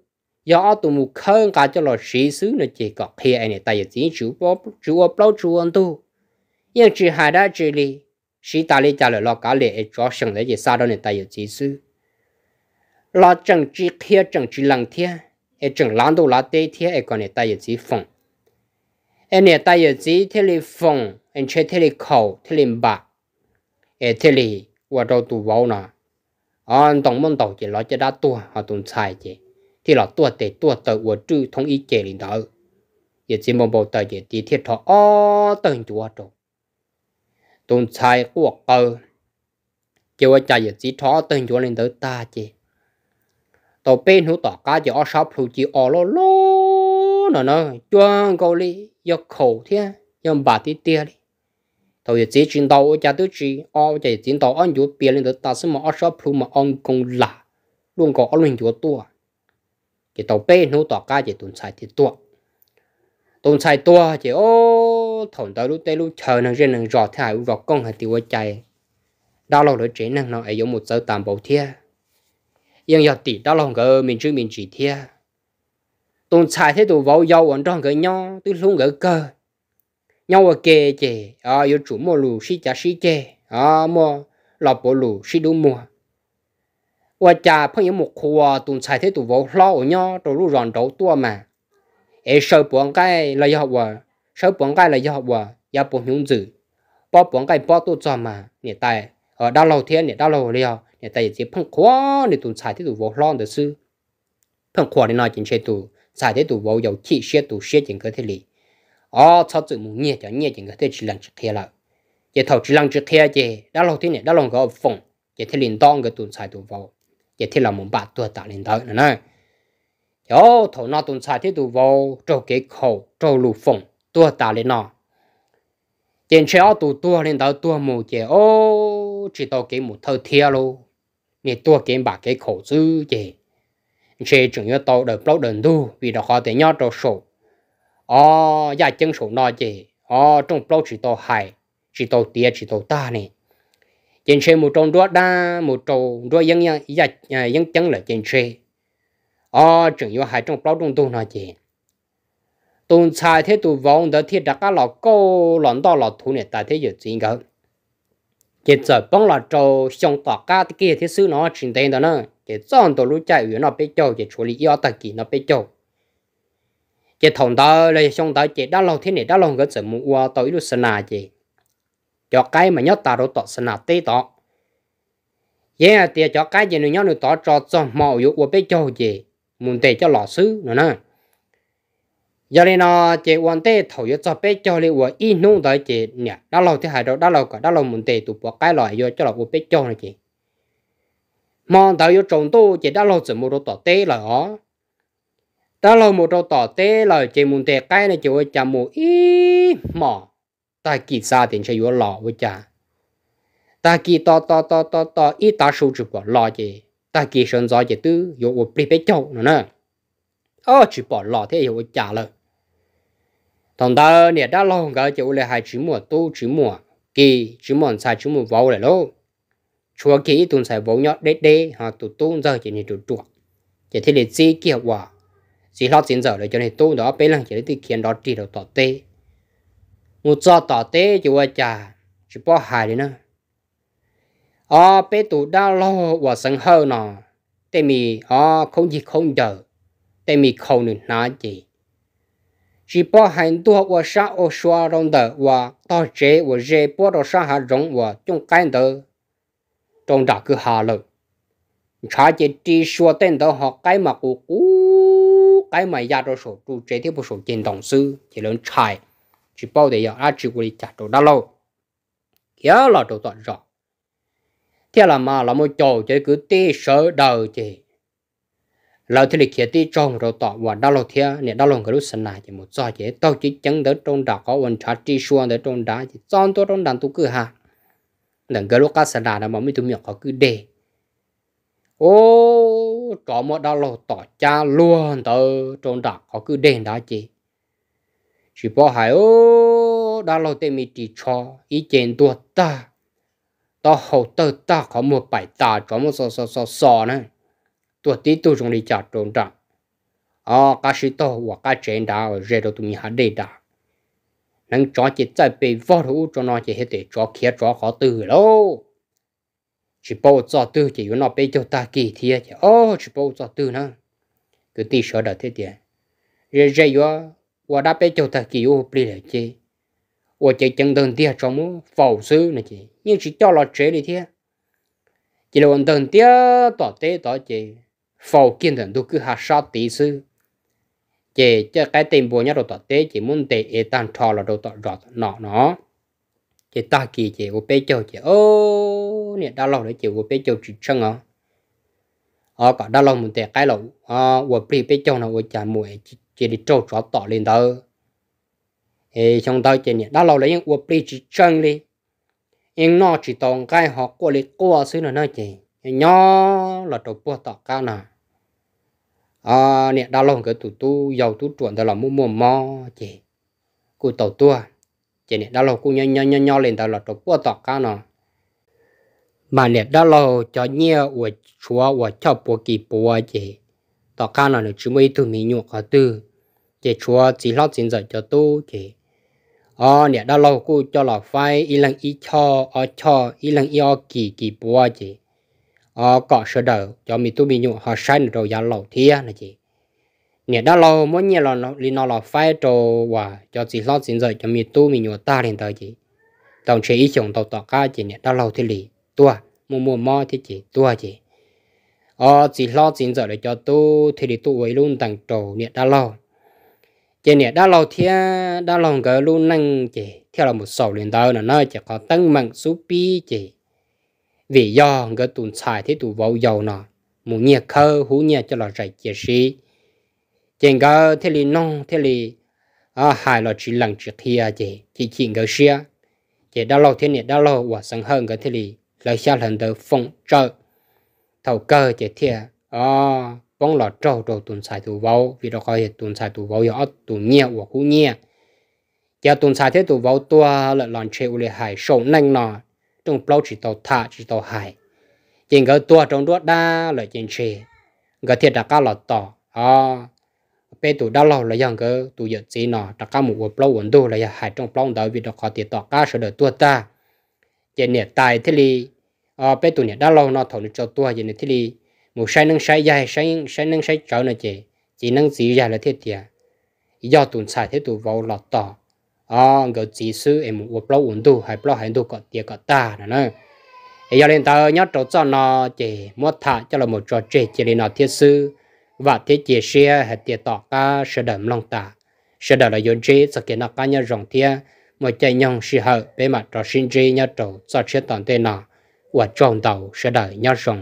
yog ob tug mus khawb nqa coj los siv xwb no ces kom qhia es niam tais yawm txiv tsis ua plaub tsis ua ntug, yeej tsis hais dab tsi li. Siv tas li cas lawm los kav liam es tsov seem ntawd ces xa rau niam tais yawm txiv xwb. Los tseem tsis qhia tseem tsis lees thiab, es tseem lav ntuj lav teb thiab es kom niam tais yawm txiv foom. Es niam tais yawm txiv thiaj li foom es ntshe thiaj li khaum thiaj li npam, es thiaj li ua rau tus vauv no ntoo muab ntaus ces lov caj dab tuag, ho tus ntxhais ces thiaj los tuaj tes tuaj taw ua rwj thoob ib ce li ntawd. Yawm txiv npau npau taws ces tiv thiaj rho ob tawg ncuav rau tus ntxhais quaj qw. Ces ua cas yawm txiv rho ob tawg ncuav li ntawd tag ces tau peb hnub tom qab ces ob sab plhu ci o loj loj no na, cuag nkaus li yog khaum thiab yog npam tiag tiag li. Thaum yawm txiv tsis ntaus ua cas twb tsis o, ua cas yawm txiv ntaus ob ncuav pias li ntawd tas xwb mas ob sab plhu mas o nkoos lam luaj nkaus ob lub ncuav tuaj. Ces tau peb hnub tom qab ces tus ntxhais thiaj tuag. Tus ntxhais tuag ces o, thaum ntawd lub teb lub chaw neeg zej neeg zos thiaj hais ua zos kooj hais tias ua cas dab laug lawv tsev neeg no es yuav mus txawv tas npaum thiab, yeej yog tim dab laug nkawd me ntsis me ntsis thiab. Tus ntxhais thiab tus vauv yau uas nrog nkawd nyob twb hlub nkawd kawg, nyob ua ke ces yuav tsum muaj lus sib cav sib ceg, muaj los puav lus sib dub muag. Ua cas pheej yuav mus qhuas tus ntxhais thiab tus vauv hlob uas nyob rau lub zos nraud tuaj mas, es sawv puav nqaij los yog ua, sawv puav nqaij los yog ua yav puav hnyuv ntxwm, pob puav nqaij pob tuaj txog mas niam tais, dab laug thiab niam dab laug los yog niam tais yawm txiv pheej qhuas nws tus ntxhais thiab tus vauv hlob ntawd xwb. Pheej qhuas li no ces ntshe tus ntxhais thiab tus vauv yau chim siab tu siab ces nkawd thiaj li o, txhob txwm mus nyiag cov nyiaj ces nkawd thiaj tsis lees tsis qhia lawm. Ces thaum tsis lees tsis qhia ces dab laug thiab niam dab laug nkawd foom ces thiaj li nto nkawd tus ntxhais tus vauv, ces thiaj los mus npam tuag tas li ntawd no na. Ces thaum no tus ntxhais thiab tus vauv raug kev khaum raug lus foom tuag tas li no, ces ntshe ob tug tuag li ntawd tuag mus ces o, tsis tau kev mus thawj thiab lauj, niag tuag kev npam kev khaum xwb ces ntshe tseem yuav tau daws plaub daws ntug vim rau qhov tias nyob rau saum o, yaj ceeb saum no ces o, rooj plaub tsis tau hais, tsis tau tiav tsis tau tag ne. Ces ntshe mus rau nruab dab mus rau nruab yeeb ceeb lawm ces ntshe o, tseem yuav hais rooj plaub rooj ntug no ces tus ntxhais thiab tus vauv ntawd thiaj rov qab los kauj los ntoj los thuv niam tais thiab yawm txiv nkawd. Ces txawm poob los rau xyoo tom qab kiag thiab xwb no tsis ntev ntawd na, ces txog ntua lub caij uas yuav noj peb caug ces tshuav li ib ob tag kis noj peb caug. Ces thaum ntawd los yog xyoo ntawd ces dab laug thiab niam dab laug nkawd txawm mus ua tau ib lub xa nas ces cov qaib mas nyob tas rau tom xa nas teb tod. Yeej hais tias cov qaib ces nws nyob nws tod tso txog hmo uas yuav ua peb caug ces mus ntes coj los xwb no na. Yog li no ces ua ntej thaum yuav txog peb caug li uas ib hnub ntawd ces niam dab laug thiaj hais rau dab laug kom dab laug mus ntes tus puav qaib los yuav coj los ua peb caug no ces hmo ntawd yuav tsaus ntuj ces dab laug txawm mus rau tom teb lawm os. Dab laug mus rau tom teb lawm ces mus ntes qaib no ces ua cas mus ib hmos, tag kis xav tias ntshe yuav los ua cas, tag kis tos tos tos tos tos ib tav su tsis pom los ces tag kis sawv ntxov ces twb yuav ua plig peb caug no na. O, tsis pom los thiab yog ua cas lawm. Thaum ntawd niam dab laug nkawd ces ua li hais tsis muaj tub tsis muaj ki, tsis muaj ntxhais tsis muaj vauv lawm lauj. Tshuav kiag ib tug ntxhais vauv nyob deb deb ho tus tub ntxawg ces niag ruam ruam, ces thiaj li txib kiag ua txiv hlob txiv ntxawm lawv cov niag tub ntawd ob peb leeg ces lawv thiaj khiav nrov rig rau tom teb. Mus txog tom teb ces ua cas tsis paub hais li na. O, peb tus dab laug uas Xeev Hawj no, tej me o khaub ncig khaub ncaws, tej me khau nws hnav ces tsis paub hais ntuag ua sab ua sua rau ntawm uas tog tsev uas ze puab rau sab hav zoov uas cooj qaib ntawd rau nram kwj ha lawm. Ntshav ces ri sua tej ntawd ho qaib mas qus qus, qaib mas ya rau saum ru tsev thiab puag saum ceg ntoo xwb ces lawv ntshai, tsis paub tias yog dab tsi ua li cas rau dab laug. Khiav los rau tom zos thiab los mas los mus caum cov kwv tij sawv daws ces lawv thiaj li khiav tib tsaug mus rau tom uas dab laug thiab niam dab laug nkawd lub xa nas ces mus txog ces taug ceev ceev ntawd rau nram qhov uas ntshav ri sua ntawd rau nrad ces txog ntua rau nram tus kwj ha ntawm nkawd lub qab xa nas no mas muaj ib tug me nyuam qhov kwj deg. O, Ub, tsov muab dab laug tom cab luag ntawd rau nram qhov kwj deg nrad ces tsis paub hais, dab laug tej me ris tsho ib ce ntuag tag, taub hau tawg tag, qhov muag paim tas, tsov muab xo xo xo xo na, tuag tib tug zoo li cas rau nram qab sib taug uas qab tsev nrad uas ze rau tus me hav dej nrad. Hneev tsov ces txaij pes vog rau ub rau no ces thiaj tias tsov khiav tsov qhov twg lauj. Tsis paub ua txoj twg ces yuav noj peb caug tag kis thiab ces, o, tsis paub ua txoj twg na. Kwv tij sawv daws thiaj tias, ze ze yuav ua dab peb caug tag kis yuav ua plig lawm ces ua ceev ceev ntawg ntiag tso muab faus xwb no ces yeej tsis coj los tsev li thiab. Cia li ua ntawg ntiag tom teb tod ces faus kiag ntawm ntug kwj ha sab tid xwb. Ces caij qaib tej npua nyob rau tom teb ces muab ntes ev tag nrho los rau tom zos no no. Ces tag kis ces ua peb caug ces, o, niam dab laug lawv ces ua peb caug tsis tsheej os. O, kom dab laug mus ntes qaib los ua plig peb caug no ua cas mus cia li raug tsov tom li ntawd. Xyoo ntawd ces niam dab laug lawv yeej ua plig tsis tsheej li, yeej noj tsis tau nqaij ho quaj li quaj xwb no na ces nyob los rau puag tom qab no niam dab laug nkawd tus tub yau tub ruam ntawd los muaj muaj mob ces kuj tau tuag. Ces niam dab laug kuj nyob nyob nyob li ntawd los rau puag tom qab no mas niam dab laug cov nyiaj uas tshuav uas choj puav kis puav ces tom qab no nws tsis muaj ib tug me nyuam qhov twg, ces tshuav txiv hlob txiv ntxawm cov tub ces, o, niam dab laug kuj coj los faib ib leeg ib choj ob choj ib leeg ib ob kis kis puav ces, o, kom sawv daws cov me tub me nyuam ho saib nws rau yav laus thiab no ces niam dab laug muab nyiaj li no los faib rau uas cov txiv hlob txiv ntxawm cov me tub me nyuam tag li ntawd ces tau ntshe ib xyoos ntau tom qab ces niam dab laug thiaj li tuag, muaj muaj mob thiab ces tuag ces, o, txiv hlob txiv ntxawm lawv cov tub thiaj li tuaj ua ib lub ntees rau niam dab laug. Ces niam dab laug thiab dab laug nkawd lub neej ces thiaj los mus xaus li ntawd no na ces qhov teeb meem xub pib ces vim yog nkawd tus ntxhais thiab tus vauv yau no mus nyiag khawb hub nyiaj coj los zais cia siv, ces nkawd thiaj li noog thiaj li hais los tsis lees tsis qhia ces chim chim nkawd siab. Ces dab laug thiab niam dab laug uas xeev hawj nkawd thiaj li hlawv xyab hlawv ntawv foom tsawm. Thaum kawg ces thiaj poob los raug rau tus ntxhais tus vauv, vim rau qhov yog tus ntxhais tus vauv yog ob tus nyiag uas hub nyiaj. Ces tus ntxhais thiab tus vauv tuag lawm los ntshe ua li hais saum neej no rooj plaub tsis tau tham tsis tau hais, ces nkawd tuag rau nruab dab lawm ces ntshe nkawd thiaj rov qab los tos peb tus dab laug los yog nkawd tus yawm txiv no rov qab mus ua plaub ua ntug los yog hais rooj plaub ntawd, vim rau qhov tias tom qab sawv daws tuag tag ces niam tais thiaj li, peb tus niam dab laug no thaum nws tau tuag ces nws thiaj li mus saib neeb saib yaig, saib neeb saib tsawv no ces txiv neeb txiv yaig lawv thiaj tias yog tus ntxhais thiab tus vauv los tos nkawd txiv xwb es mus ua plaub ua ntug hais plaub hais ntug kom tiav kom tag no na. Es yog li ntawd nyob rau txoj no ces muab tham coj los mus tso tseg cia li no thiab xwb. Vam thiab cia siab hais tias tom qab sawv daws mloog tas, sawv daws los yuav ntsib txoj kev noj qab nyob zoo thiab muaj caij nyoog sij hawm peb mam rov sib ntsib nyob rau txoj tshiab tom ntej no. Ua tsaug ntau, sawv daws nyob zoo.